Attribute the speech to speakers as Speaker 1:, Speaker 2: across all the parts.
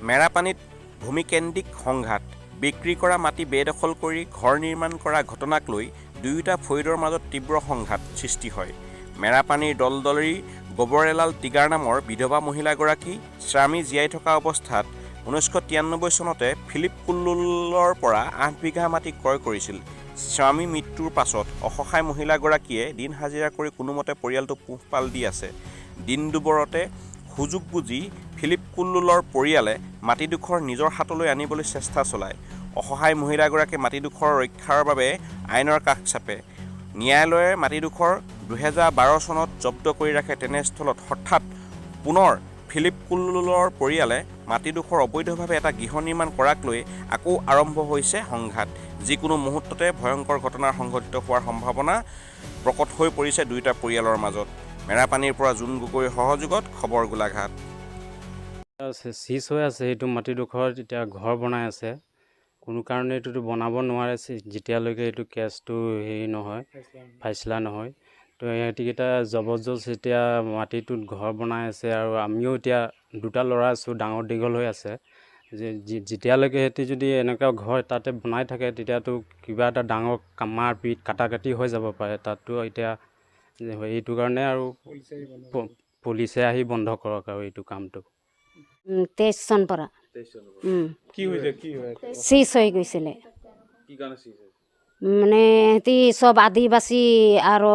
Speaker 1: মেৰাপানীত ভূমিকেন্দ্ৰিক সংঘাত। বিক্ৰী কৰা মাটি বেদখল কৰি ঘৰ নিৰ্মাণ কৰা ঘটনাক লৈ দুয়োটা ফৈদৰ মাজত তীব্ৰ সংঘাত সৃষ্টি হয়। মেৰাপানীৰ দলদলিৰ গোবৰেলাল টিগাৰ নামৰ বিধৱা মহিলাগৰাকী স্বামী জীয়াই থকা অৱস্থাত 1993 চনতে ফিলিপ কুল্লুলৰ পৰা 8 বিঘা মাটি ক্ৰয় কৰিছিল। স্বামী মৃত্যুৰ পাছত অসহায় মহিলাগৰাকীয়ে দিন হাজিৰা কৰি কোনোমতে পৰিয়ালটো পোহপাল দি আছে। দিন দুপৰতে সুযোগ বুজি ফিলিপ কুল্লুলৰ পৰিয়ালে মাটিডোখৰ নিজৰ হাতলৈ আনিবলৈ চেষ্টা চলায়। অসহায় মহিলাগৰাকীয়ে মাটিডোখৰ ৰক্ষাৰ বাবে আইনৰ কাষ চাপে। ন্যায়ালয়ে মাটিডোখৰ 2012 চনত জব্দ কৰি ৰাখে। তেনেস্থলত হঠাৎ পুনৰ ফিলিপ কুল্লুলৰ পৰিয়ালে মাটিডোখৰ অবৈধভাৱে এটা গৃহ নিৰ্মাণ কৰাক লৈ আকৌ আৰম্ভ হৈছে সংঘাত। যিকোনো মুহূৰ্ততে ভয়ংকৰ ঘটনাৰ সংঘটিত হোৱাৰ সম্ভাৱনা প্ৰকট হৈ পৰিছে দুয়োটা পৰিয়ালৰ মাজত। মেৰাপানীৰ পৰা জোন গগৈৰ সহযোগত খবৰ গোলাঘাট।
Speaker 2: চিজ হৈ আছে সেইটো মাটিডোখৰত, এতিয়া ঘৰ বনাই আছে। কোনো কাৰণে এইটোতো বনাব নোৱাৰে যেতিয়ালৈকে এইটো কেছটো হেৰি নহয়, ফাইচলা নহয়। তো সিহঁতিকেইটা জবৰদস্ত এতিয়া মাটিটোত ঘৰ বনাই আছে। আৰু আমিও এতিয়া দুটা ল'ৰা আছোঁ, ডাঙৰ দীঘল হৈ আছে। যেতিয়ালৈকে সিহঁতি যদি এনেকুৱা ঘৰ তাতে বনাই থাকে, তেতিয়াতো কিবা এটা ডাঙৰ মাৰপিট কাটা কাটি হৈ যাব পাৰে তাততো। এতিয়া এইটো কাৰণে আৰু পুলিচে আহি বন্ধ কৰক আৰু এইটো কামটো।
Speaker 3: 23 চন পৰা
Speaker 4: কি হৈছে? কি হয়?
Speaker 3: চিজ হৈ গৈছিলে। মানে ইহঁতি চব আদিবাসী আৰু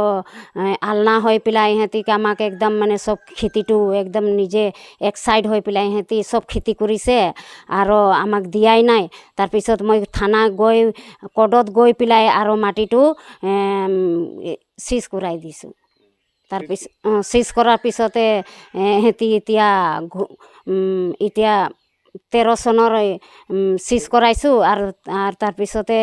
Speaker 3: আলনা হৈ পেলাই ইহঁতি আমাক একদম মানে চব খেতিটো একদম নিজে এক চাইড হৈ পেলাই ইহঁতি চব খেতি কৰিছে আৰু আমাক দিয়াই নাই। তাৰপিছত মই থানা গৈ, কৰ্টত গৈ পেলাই আৰু মাটিটো চিজ কৰাই দিছোঁ। তাৰপিছত চিজ কৰাৰ পিছতে ইহঁতি এতিয়া এতিয়া 13 চনৰ চিজ কৰাইছোঁ আৰু তাৰপিছতে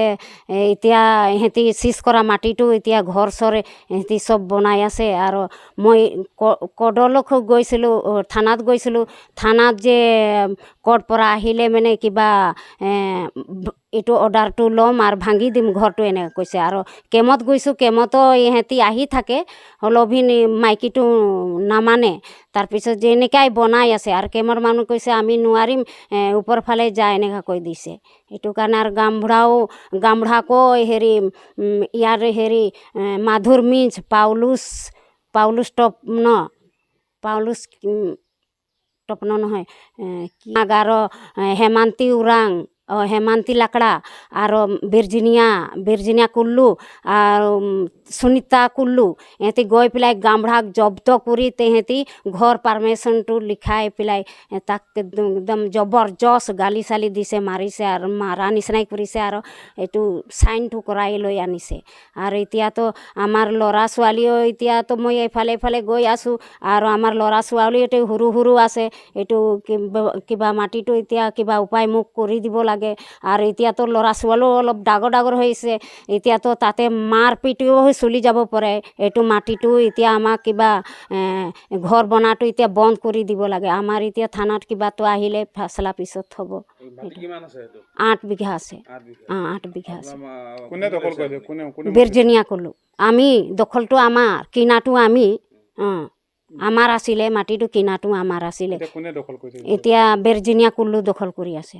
Speaker 3: এতিয়া ইহঁতি চিজ কৰা মাটিটো এতিয়া ঘৰ চৰ ইহঁতি চব বনাই আছে। আৰু মই কৰ্টলৈকো গৈছিলোঁ, থানাত গৈছিলোঁ। থানাত যে কৰ্ট পৰা আহিলে মানে কিবা এইটো অৰ্ডাৰটো ল'ম আৰু ভাঙি দিম ঘৰটো, এনেকৈ কৈছে। আৰু কেমত গৈছোঁ, কেমতো ইহঁতি আহি থাকে, হ'লেও মাইকীটো নামানে। তাৰপিছত যেনেকাই বনাই আছে আৰু কেমৰ মানুহ কৈছে আমি নোৱাৰিম, ওপৰ ফালে যা, এনেকুৱা কৈ দিছে। সেইটো কাৰণে আৰু গামবুঢ়াও, গামবুঢ়াকো হেৰি ইয়াৰ হেৰি মাধুৰ মিঞ্চ, পাউলুছ, পাউলুছ টপ্ন, পাউলুছ টপ্ন নহয় আৰু হেমান্তি ওৰাং, হেমান্তি লাকড়া আৰু বিৰ্জিনিয়া, বিৰ্জিনিয়া কুল্লু আৰু সুনীতা কুল্লু, ইহঁতি গৈ পেলাই গামবুঢ়াক জব্দ কৰি তেহেঁতি ঘৰ পাৰ্মিশ্যনটো লিখাই পেলাই তাক একদম জবৰদস্ত গালি চালি দিছে, মাৰিছে আৰু মাৰা নিচিনাই কৰিছে আৰু এইটো চাইনটো কৰাই লৈ আনিছে। আৰু এতিয়াতো আমাৰ ল'ৰা ছোৱালীও, এতিয়াতো মই এইফালে এইফালে গৈ আছোঁ আৰু আমাৰ ল'ৰা ছোৱালীও সৰু সৰু আছে। এইটো কিবা মাটিটো এতিয়া কিবা উপায় মোক কৰি দিব লাগে। আৰু এতিয়াতো ল'ৰা ছোৱালীও অলপ ডাঙৰ ডাঙৰ হৈছে, এতিয়াতো তাতে মাৰপিটিও চলি যাব পাৰে। এইটো মাটিটো এতিয়া আমাক কিবা ঘৰ বনাটো এতিয়া বন্ধ কৰি দিব লাগে। আমাৰ এতিয়া থানাত কিবাটো আহিলে ফাচলা পিছত হ'ব। 8 বিঘা আছে। অঁ, 8 বিঘা আছে।
Speaker 4: কোনে দখল কৰিছে? কোনে কোনে?
Speaker 3: বিৰ্জিনিয়া ক'লোঁ আমি দখলটো, আমাৰ কিনাটো আমি, অঁ, আমাৰ আছিলে মাটিটো, কিনাটো আমাৰ আছিলে।
Speaker 4: কোনে দখল কৰিছে
Speaker 3: এতিয়া? বেৰজিনিয়া কুল্লু দখল কৰি আছে।